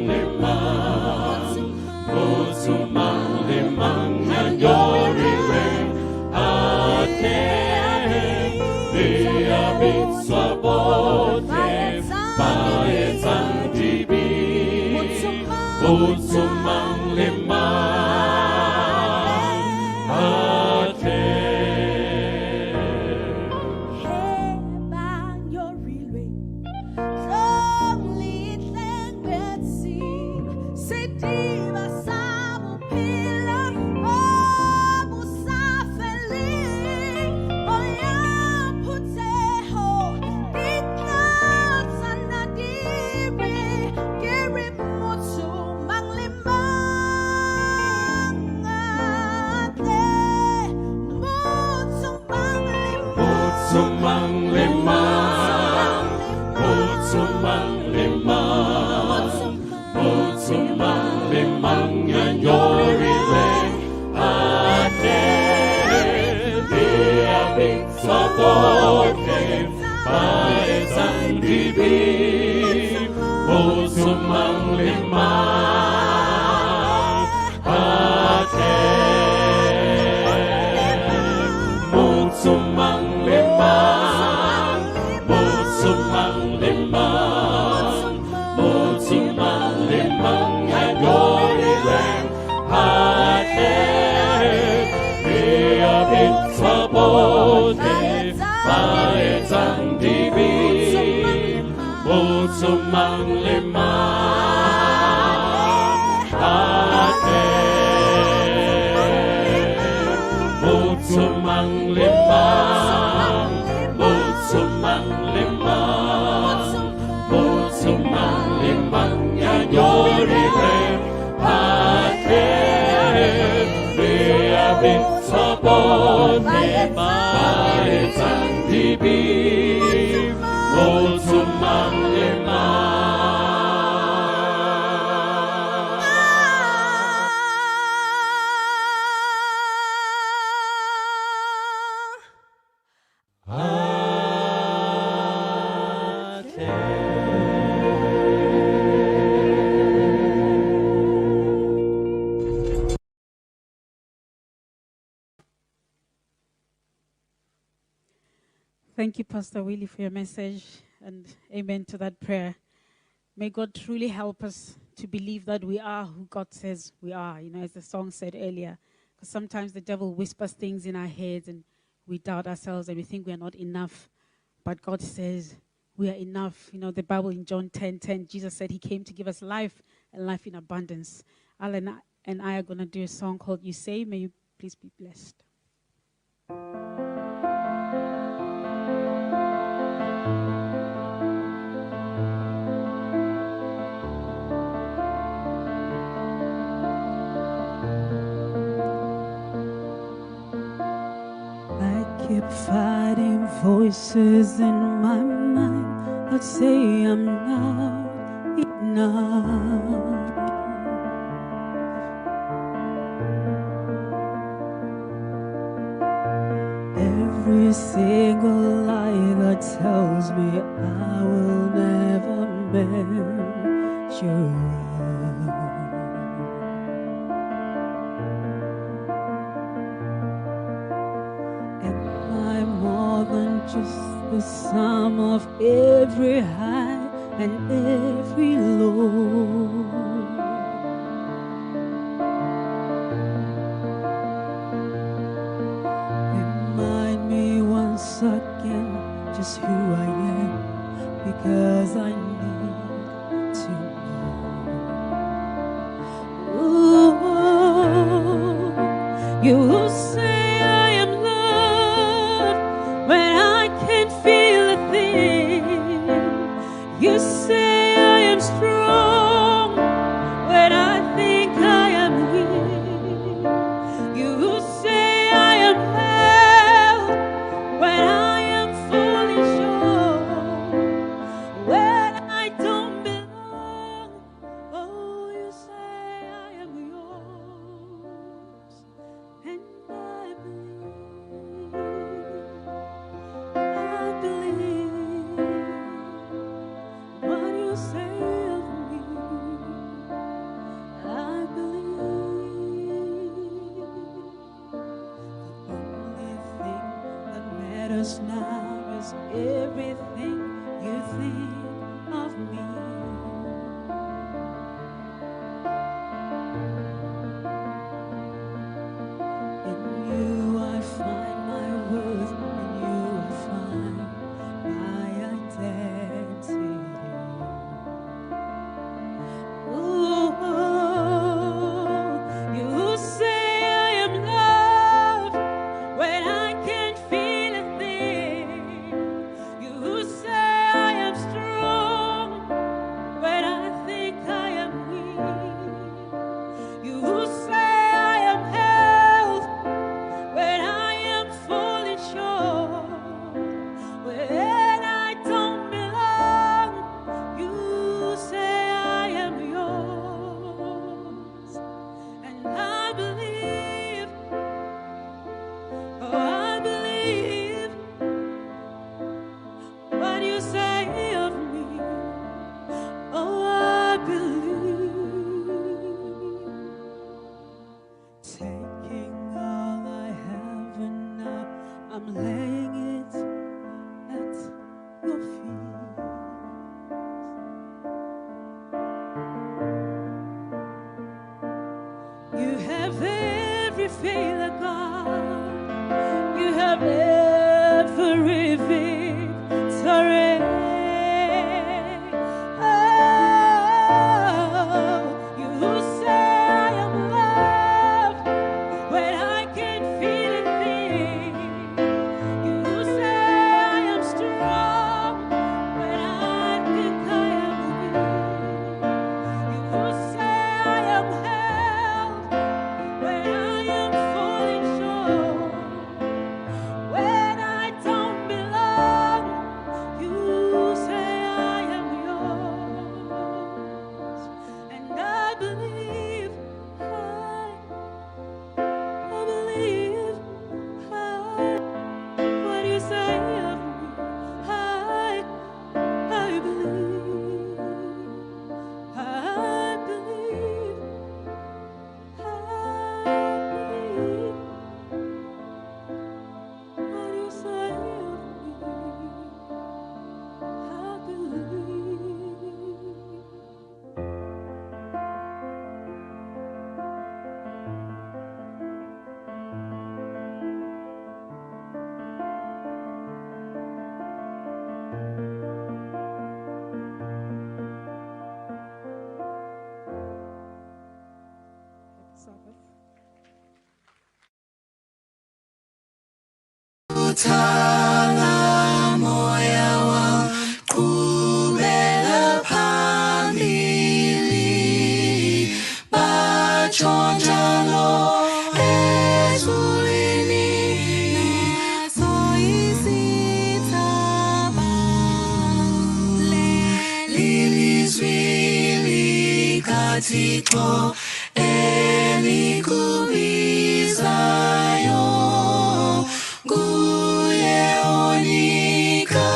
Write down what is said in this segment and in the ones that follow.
mang le mang, motho mang le mang ya nyorilweng a tle, re a bitswa botlhe ba etsang dibe. Motho mang le mang a tle. Ba nyorilweng, tlong le tleng metsing, sediba sa bophelo bo bo sa feleng. Moya phutheho di tla tsana di re, ke re motho mang le mang a tle. Motho mang le Motho mang le mang, motho mang le mang, motho mang le mang ya nyorilweng a tle, re a bitswa botlhe ba etsang dibe. Motho mang le mang a tle. Motho mang le mang, motho mang le mang, motho mang le mang ya nyorilweng a tle, re a bitswa botlhe ba etsang dibe. Motho mang le mang a tle. Motho mang le mang, motho mang le mang, motho mang le mang ya nyorilweng a tle, re a bitswa botlhe ba etsang dibe. Motho mang le mang. A tle. Thank you, Pastor Willie, for your message, and amen to that prayer. May God truly help us to believe that we are who God says we are, as the song said earlier. Because sometimes the devil whispers things in our heads and we doubt ourselves and we think we are not enough. But God says we are enough. The Bible in John 10:10, Jesus said he came to give us life and life in abundance. Alan and I are going to do a song called You Say. May you please be blessed. I keep fighting voices in my mind that say I'm not enough. Every single lie that tells me I will never measure up. Am I more than just the sum of every high and every low? Remind me once again just who I am, because I need to know. Ooh, you say I am loved when I can't feel a thing. You say I am strong matters now is everything you think of me. In you I find my worth, in you I find my identity. Ooh, you say I am loved when I can't feel a thing. You say I am strong when I think I am weak. You say I am held when I am falling short. When I don't belong, you say I am yours. And I believe, oh, I believe what you say of me. Oh, I believe. Taking all I have and now I'm laying it at your feet. You have every failure, God. You have every victory. Oh, you say I am loved when I can't feel a thing. You say I am strong when I think I am weak. You say I am held when I am falling short. When I don't belong, you say I am yours. And I believe, I believe, what you say of me, I believe, I believe, I believe what you say of me, I believe. Happy Sabbath. Thixo elikubizayo nguye onika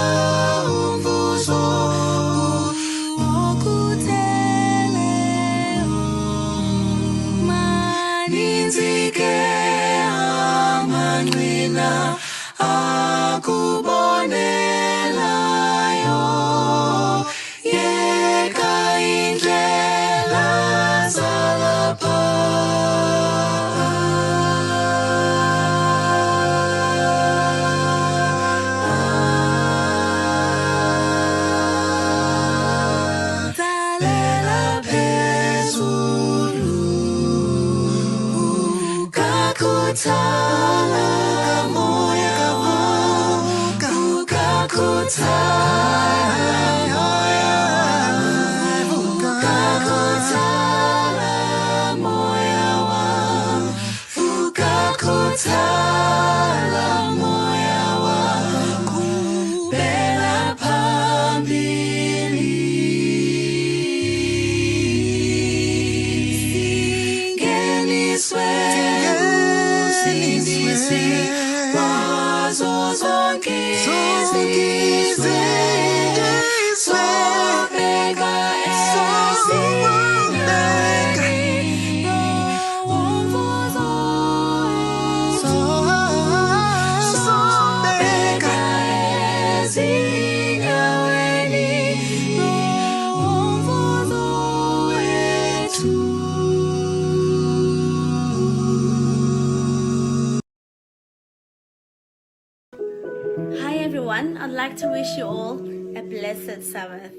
umvuzo okhutheleyo. Maninzi ke amangqina akubonelayo, yeka indlela zalapha. Tsalela phezulu, ukakhuthala moya wam, ukakhuthala moya wam, ukakhuthala moya wam, ukakhuthala moya wam, qhubela phambili. Singeniswe ngumsindisi wazo zonke izizwe. everyone. I'd like to wish you all a blessed Sabbath.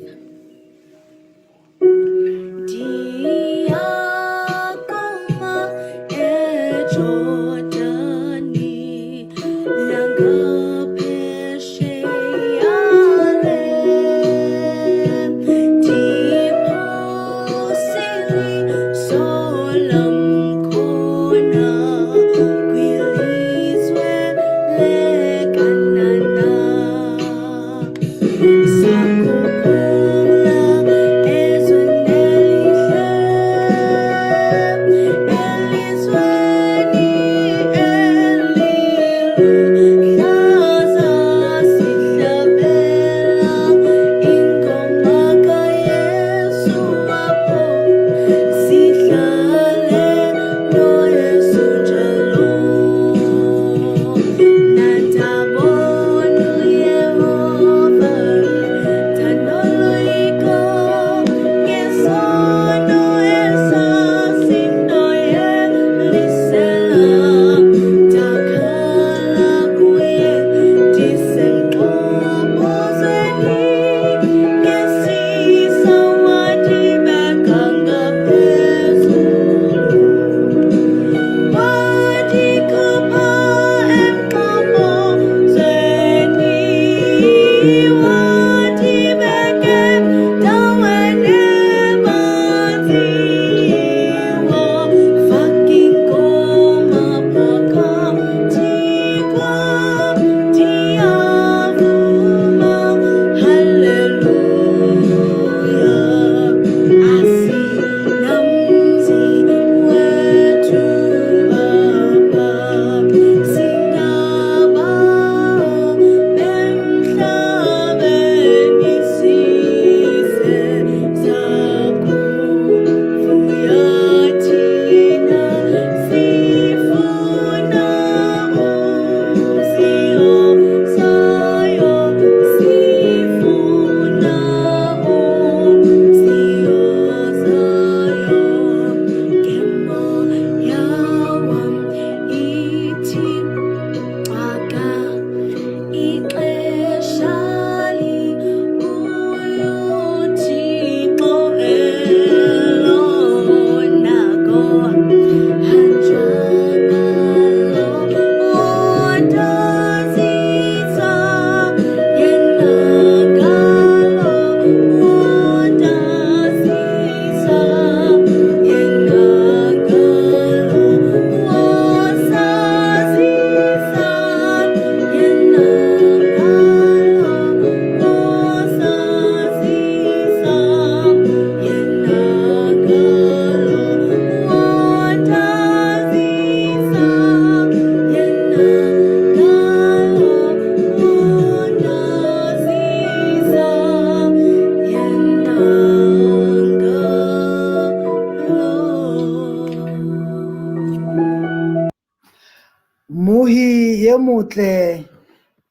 Mohi e motle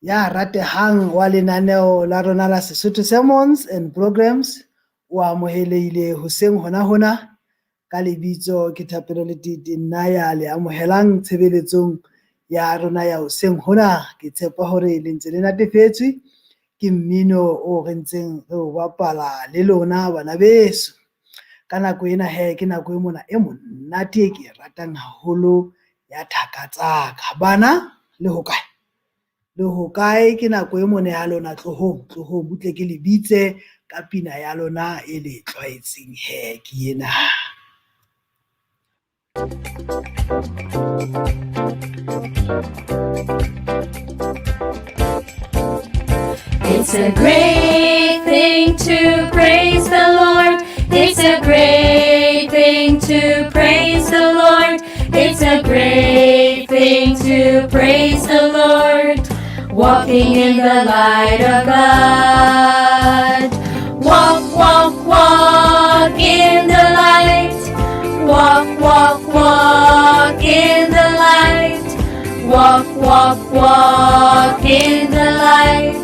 ya ratehang wa lenaneo la rona la Sesotho Sermons and Programs o amohelehile hoseng hona hona ka lebitso ke Thapelo Letete, nna ya le amohelang tshebeletsong ya rona ya hoseng hona. Ke tshepa hore le ntse le natefetswe ke mmino o re ntseng re o bapala le lona bana beso. Ka nako ena he, ke nako e mona e monate e ke e ratang haholo ya thaka tsaka. Bana le hokae? Le hokae? Ke nako e mona ya lona, tlohong, tlohong butle ke le bitse ka pina ya lona e le tlwaetseng he, ke ena. It's a great thing to praise the Lord. It's a great thing to praise the Lord. It's a great thing to praise the Lord. Walking in the light of God. Walk, walk, walk in the light. Walk, walk, walk in the light. Walk, walk, walk in the light.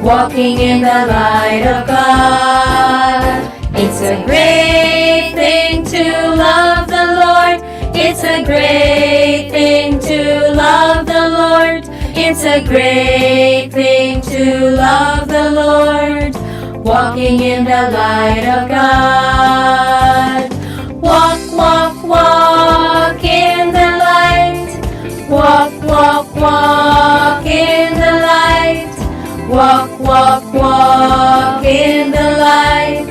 Walking in the light of God. It's a great thing to love the Lord. It's a great thing to love the Lord. It's a great thing to to love the Lord, walking in the light of God. Walk, walk, walk in the light. Walk, walk, walk in the light. Walk, walk, walk in the light.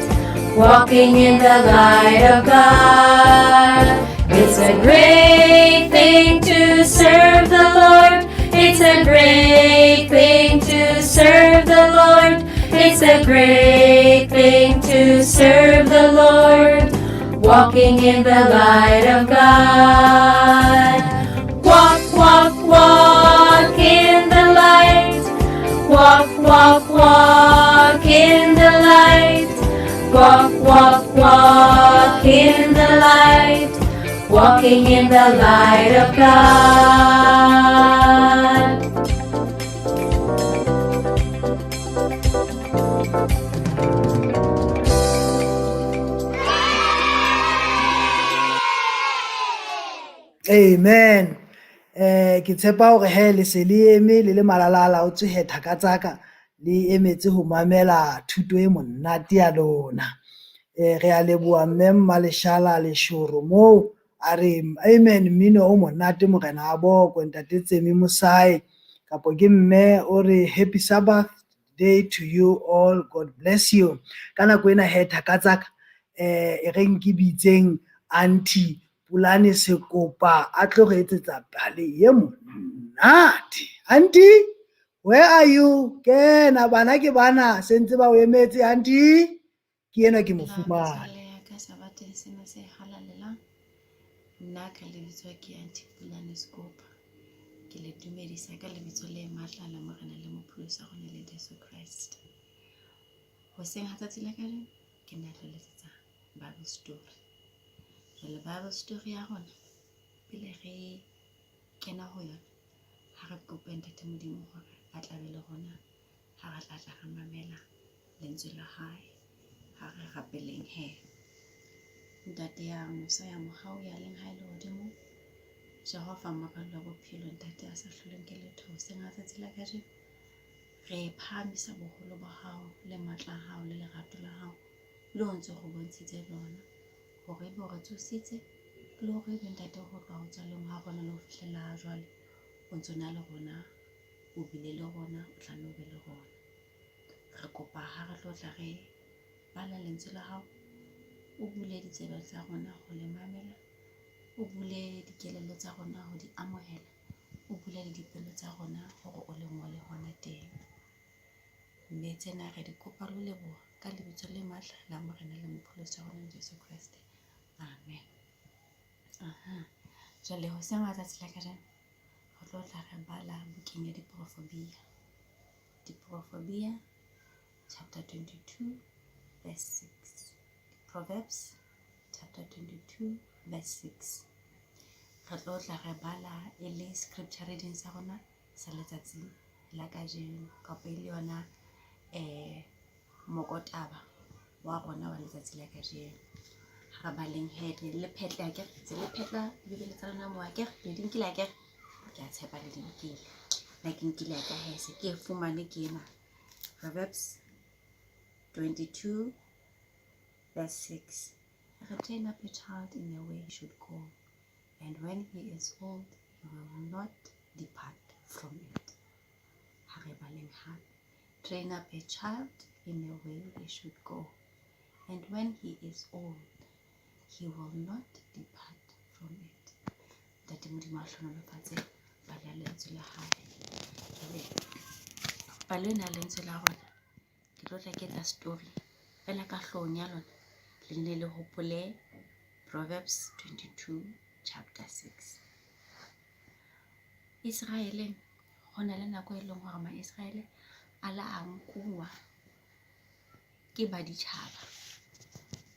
Walking in the light of God. It's a great thing to serve the Lord. It's a great thing to serve the Lord. It's a great thing to serve the Lord. Walking in the light of God. Walk, walk, walk in the light. Walk, walk, walk in the light. Walk, walk, walk in the light. Walking in the light of God. Amen. Ke tshepa hore he le se le eme le le malala a laotswe he thaka tsaka le emetse ho mamela thuto e monate ya lona. Re a leboha mme Mmaleshala Leshoro moo a re amen mmino o monate morena a bokwe ntate Tsemi Mosai kapo ke mme o re happy Sabbath day to you all, God bless you. Ka nako ena he thaka tsaka e reng ke bitseng auntie Pulane Sekopa a tlo re etsetsa pale ye monate. Auntie, where are you? Kena bana ke bana se ntse ba o emetse auntie. Ke ena ke mo fumane. Ka sabateng sena se halalelang, nna ka lebitso ke Auntie Pulane Sekopa. Ke le dumedisa ka lebitso le matla la Morena le Mopholosi wa rona le Jesu Kreste. Hoseng ha tsatsi la kajeno ke nna tlo letsetsa Bible story. Jwale Bible story ya rona pele re kena ho yona, ha re kope Ntate Modimo hore a tla be le rona ha re tla tla re mamela lentswe la hae. Ha re rapeleng he. Ntate ya mosa ya mohau ya leng hae lehodimong, Jehova moralo wa bophelo, ntate a sa hloleng ke letho, hoseng ha tsatsi la kajeno re phahamisa boholo ba hao le matla a hao le lerato la hao le o ntse go bontshitse lona hore ebe o re tsositse le hore ebe ntate ho tloha ho tswaleng ha rona le ho fihlela ha jwale o ntso na le rona, o bile le rona, o tla nne o be le rona. Re kopa ha re tlo tla re bala lentswe la hao, o bule ditsebe tsa rona ho le mamela, o bule dikelello tsa rona ho di amohela, o bule le dipelo tsa rona hore o le ngole hona teng. Mme tsena re di kopa re leboha ka lebitso le matla la Morena le Mopholosi wa rona Jesu Kreste. Amen. Aha. Jwale hoseng ha tsatsi la kajeno re tlo tla re bala bukeng ya Diprofobia. Diprofobia chapter 22 verse 6. Proverbs chapter 22 verse 6. Re tlo tla re bala e le scripture reading sa rona sa letsatsi la kajeno kapa e le yona mokotaba wa rona wa letsatsi la kajeno. Ha re baleng he le phetle akere, tse le phetla Bibele tsa lona mo akere, le di nkile akere, ke a tshepa le di nkile. Nna ke nkile ya ka he, se ke e fumane ke ena. Proverbs 22 verse 6. Train up a child in the way he should go, and when he is old, he will not depart from it. Ha re baleng hape. Train up a child in the way they should go, and when he is old, he will not depart from it. Ntate Modimo a hlohonolofatse palo ya lentswe la hae. Jwale palo ena ya lentswe la rona ke tlo tla ke etsa story fela ka hloohong ya lona le nne le hopole Proverbs 22 chapter 6. Israeleng ho na le nako e leng hore ma-Israele a la a nkuwa ke baditjhaba.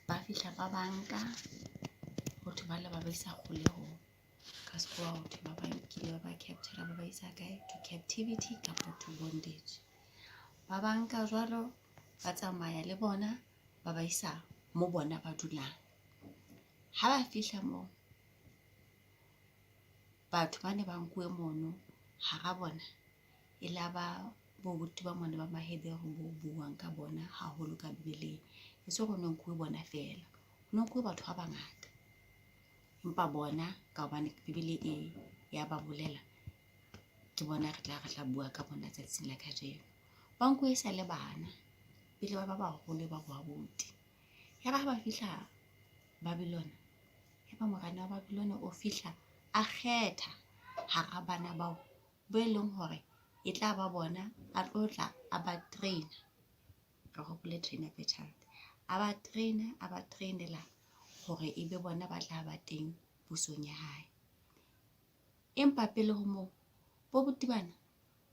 Ba fihla ba banka ho thwe ba le ba ba isa kgolehong. Ka sekgowa ho thwe ba ba nkile ba ba capture ba ba isa kae, to captivity kapa to bondage. Ba banka jwalo ba tsamaya le bona ba ba isa mo bona ba dulang. Ha ba fihla moo, batho ba ne ba nkuwe mono hara bona e la ba Bo buti ba mona ba Maheberu bo buang ka bona haholo ka Bibeleng. E se hore ho no nkuwe bona feela, ho no nkuwe batho ba bangata. Empa bona ka hobane Bibele e ya ba bolela, ke bona re tla bua ka bona tsatsing la kajeno. Ba nkuwe e sa le bana pele ba ba baholo ba bo abuti. Ya re ha ba fihla Babylona, ya ba morena wa Babylona o fihla a kgetha hara bana bao bo e leng hore e tla ba bona a tlo tla a ba trainer. Re hopole train up a child. A ba trainer, a ba trainela hore e be bona ba tla ba teng pusong ya hae. Empa pele ho moo, bo buti bana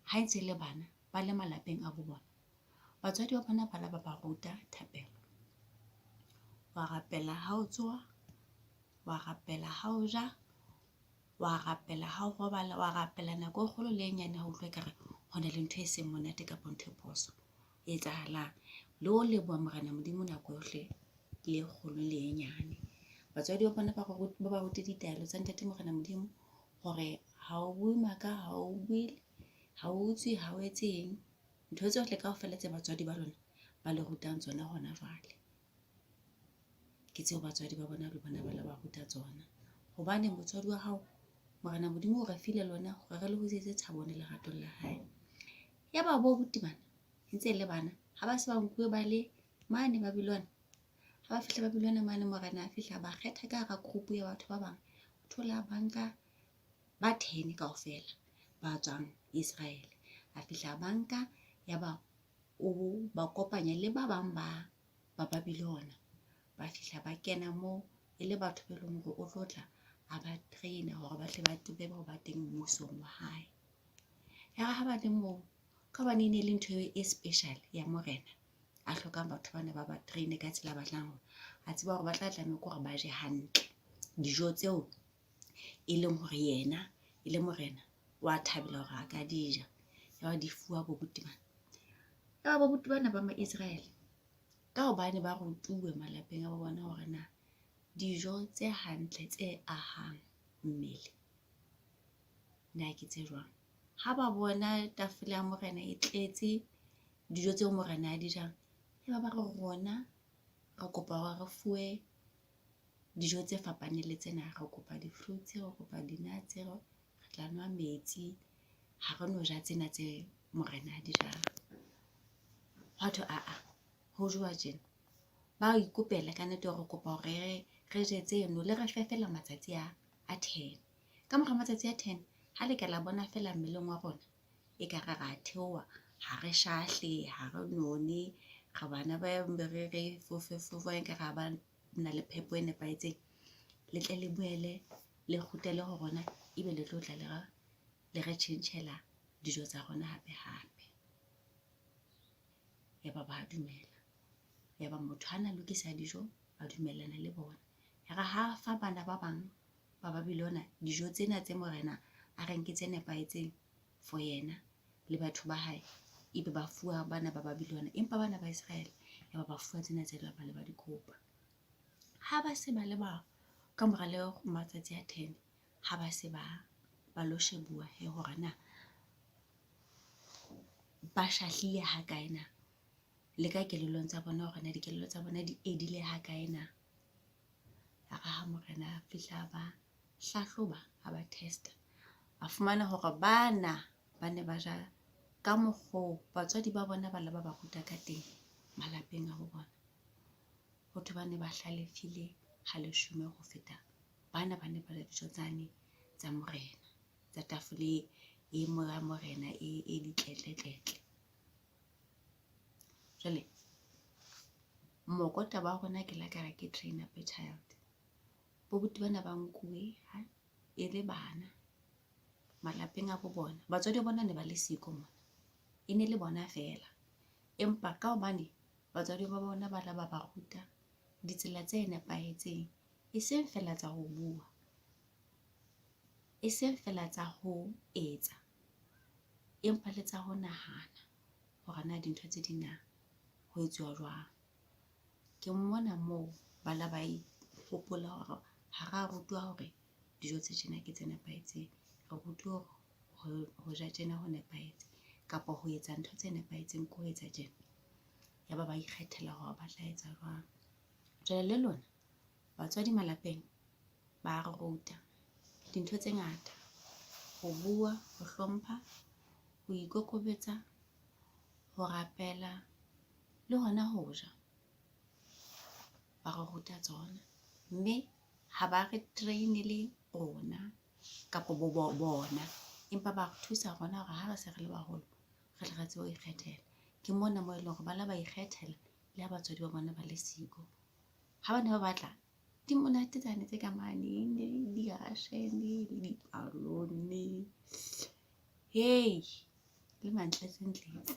ha ntse le bana ba le malapeng a bo bona, batswadi ba bona ba la ba ba ruta thapelo. Wa rapela ha o tsoha, wa rapela ha o ja, wa rapela ha o robala, wa rapela nako e kgolo le e nyane ha utlwa ekare ho na le ntho e seng monate kapa ntho e phoso e etsahalang. Le ho leboha Morena Modimo nako yohle le e kgolo le e nyane. Batswadi ba bona ba ba rute ditaelo tsa Ntate Morena Modimo hore ha o bue maka, ha o bue, ha o utswe, ha o etse eng. Ntho tsohle kaofela tse batswadi ba lona ba le rutang tsona hona jwale. Ke tseo batswadi ba bona le bona ba la ba ruta tsona. Hobane motswadi wa hao, Morena Modimo o re file lona hore re le hodisetse thabong le leratong la hae. Ya ba bo buti bana, ntse le bana, ha ba se ba nkuwe ba le mane Babylona. Ha ba fihla Babylona mane, morena a fihla ba kgetha ka hara group ya batho ba bang. O thola ba nka ba 10 kaofela ba tswang Israel. A fihla ba nka ya ba o ba kopanya le ba bang ba ba Babylona. Ba fihla ba kena moo e le batho be leng hore o tlo tla a ba trainer hore ba tle ba tsebe ho ba teng mmusong wa hae. Ya re ha ba le moo, ka hobane e ne le ntho e special ya morena a hlokang batho bana ba ba train ka tsela a batlang hore a tseba hore ba tla tlameha ke hore ba je hantle. Dijo tseo e leng hore yena e le morena wa thabela hore a ka di ja. Ya ba di fuwa bo buti bana. Ya ba bo buti bana ba ma-Israel ka hobane ba rutuwe malapeng a bo bona hore na dijo tse hantle tse ahang mmele na ke tse jwang. Ha ba bona tafole ya morena e tletse dijo tseo morena a di jang, ya ba ba re rona re kopa hore re fuwe dijo tse fapaneng le tsena. Re kopa di-fruits, re kopa di-nuts, re tla nwa metsi, ha re no ja tsena tse morena a di jang. Hwa thwe aa, ho jowa tjena. Ba ikopela ka nnete hore re kopa hore re je tseno, le re fe feela matsatsi a 10. Ka mora matsatsi a 10, ha le ka la bona feela mmeleng wa rona ekare ra theoha, ha re shahle, ha re none, re bana ba re re fofefofo ekare ha ba na le phepo e nepahetseng, le tle le boele le kgutlele ho rona ebe le tlo tla le re tjhentjhela dijo tsa rona hape hape. Ya ba ba dumela. Ya ba motho ha na lokisa dijo, ba dumellana le bona. Ya re ha fa bana ba bang ba Babylona dijo tsena tse morena a reng ke tse nepahetseng for yena le batho ba hae, ebe ba fuwa bana ba Babylona, empa bana ba Israel ya ba ba fuwa tsena tse ba le ba di kopa. Ha ba se ba le ba ka mora le matsatsi a 10, ha ba se ba ba lo shebuwa he hore na ba shahlile ha kae na, le ka kelellong tsa bona hore na dikelello tsa bona di edile ha kae na. Ya re ha morena a fihla ba hlahloba, a ba testa, a fumana hore bana ba ne ba ja ka mokgo batswadi ba bona ba le ba ba ruta ka teng malapeng a bo bona. Ho thwe ba ne ba hlalefile ha leshome ho feta bana ba ne ba ja dijo tsane tsa morena, tsa tafole e mora morena e ditletletletle. Jwale mokotaba wa rona ke la ka re ke train up a child. Bo buti bana ba nkuwe e le bana malapeng a bo bona. Batswadi ba bona ne ba le siko mona, e ne le bona feela. Empa ka hobane batswadi ba bona ba la ba ba ruta ditsela tse nepahetseng, e seng feela tsa ho bua, e seng feela tsa ho etsa, empa le tsa ho nahana hore na dintho tse ding na ho etsuwa jwang. Ke mona moo ba la ba hopola hore ha ra rutwa hore dijo tse tjena ke tse nepahetseng, re rutuwe hore ho ja tjena ho nepahetse. Kapa ho etsa ntho tse nepahetseng ke ho etsa tjena. Yaba ba ikgethela hore ba tla etsa jwang. Jwale le lona batswadi malapeng ba re ruta dintho tse ngata. Ho bua, ho hlompha, ho ikokobetsa, ho rapela le hona ho ja. Ba re ruta tsona. Mme ha ba re train-ele rona kapo bona, empa ba re thusa rona hore ha re se re le baholo, re tle re tsebe ho ikgethela. Ke mona moo eleng hore ba la ba ikgethela le ha batswadi ba bona ba le siko. Ha ba ne ba batla, di monate tsane tse ka mane, di-Russian le dipalone. Hei, le mantletsentletse.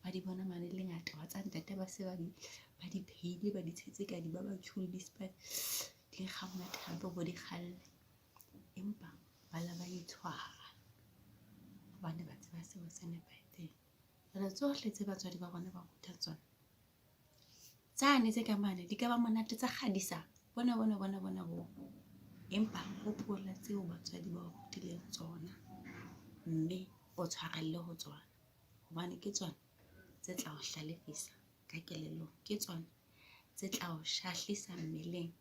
Ba di bona mane le ngata, wa tseba ntate ba se ba di phehile, ba di tshetse ka di-barbecue le di-spice. Di nkga monate hampe bo di kgalle. Empa ba la ba itshwara hobane ba tseba seo se nepahetseng. Jwale tsohle tse batswadi ba rona ba rutang tsona, tsane tse ka mane di ka ba monate tsa kgadisa bona bona bona bona bo. Empa hopola tseo batswadi ba o rutileng tsona, mme o tshwarelle ho tsona. Hobane ke tsona tse tla o hlalefisa ka kelellong, ke tsona tse tla o shahlisa mmeleng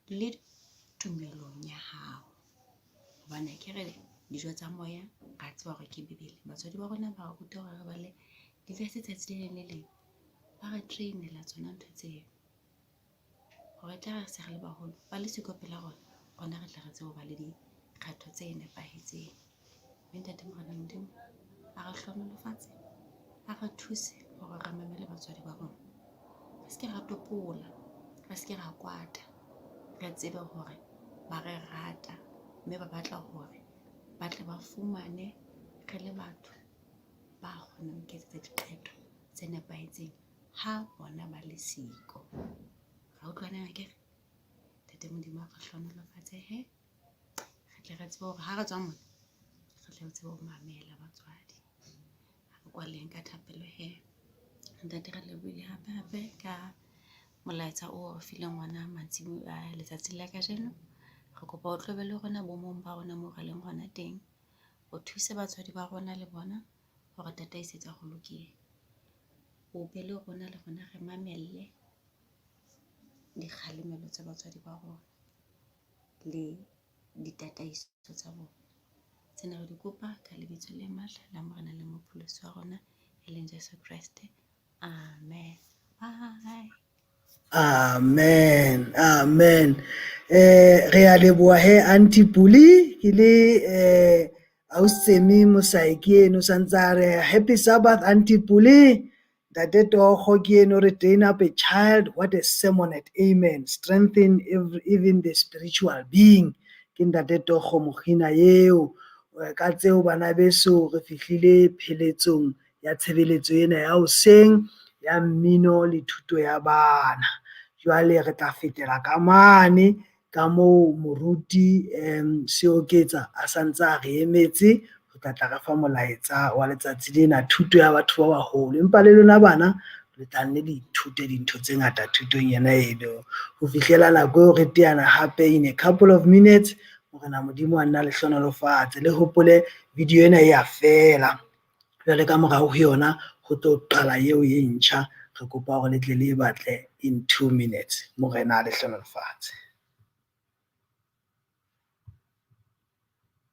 le tumelong ya hao. Hobane akere dijo tsa moya ra tseba hore ke Bebele. Batswadi ba rona ba re ruta hore re bale di-verse tsatsi le leng le leng. Ba re train-ela tsona ntho tseo. Hore tla re se re le baholo, ba le siko pela rona, rona re tle re tsebe ho ba le dikgetho tse nepahetseng. Mme ntate Morena Modimo a re hlohonolofatse, a re thuse hore re mamele batswadi ba rona. Re seke ra topola, re seke ra kwata. Re tsebe hore ba re rata, mme ba batla hore ba tle ba fumane re le batho ba kgonang ho iketsetsa diqeto tse nepahetseng ha bona ba le siko. Ra utlwana akere? Ntate Modimo a re hlohonolofatse he. Re tle re tsebe hore ha re tswa mona, re tle re tsebe ho mamela batswadi. Ha re kwaleng ka thapelo he. Ntate re lebohile hape hape ka molaetsa o re fileng ona mantsibuya letsatsing la kajeno. Re kopa o tlo be le rona bomong ba rona moo re leng hona teng. O thuse batswadi ba rona le bona hore tataisetsa ho lokeng. O be le rona le rona re mamelle dikgalemelo tsa batswadi ba rona le ditataiso tsa bona. Tsena re di kopa ka lebitso le matla la Morena le Mopholosi wa rona e leng Jesu Kreste. Amen. Bye. Amen. Amen. Re a leboha he Auntie Puli ke le Ausemi Mosaiki eno santse a re happy Sabbath Auntie Puli. Ntate Togo ke eno re train up a child, what a sermonette. Amen. Strengthen every, even the spiritual being. Ke Ntate Togo Mogina eo. Ka tseo bana beso re fihlile pheletsong ya tshebeletso ena ya hoseng ya mmino le thuto ya bana. Jwale re tla fetela ka mane ka moo moruti Seoketsa a santse a re emetse ho tla tla re fa molaetsa wa letsatsi lena, thuto ya batho ba baholo. Empa le lona bana le tla nne le ithute dintho tse ngata thutong ena eno. Ho fihlela nako eo re teana hape in a couple of minutes, Morena Modimo a nna le hlohonolofatse. Le hopole video ena e ya fela. Jwale ka morao ho yona ho tlo qala eo e ntjha. Re kopa hore le tle le e batle in 2 minutes. Morena a le hlohonolofatse.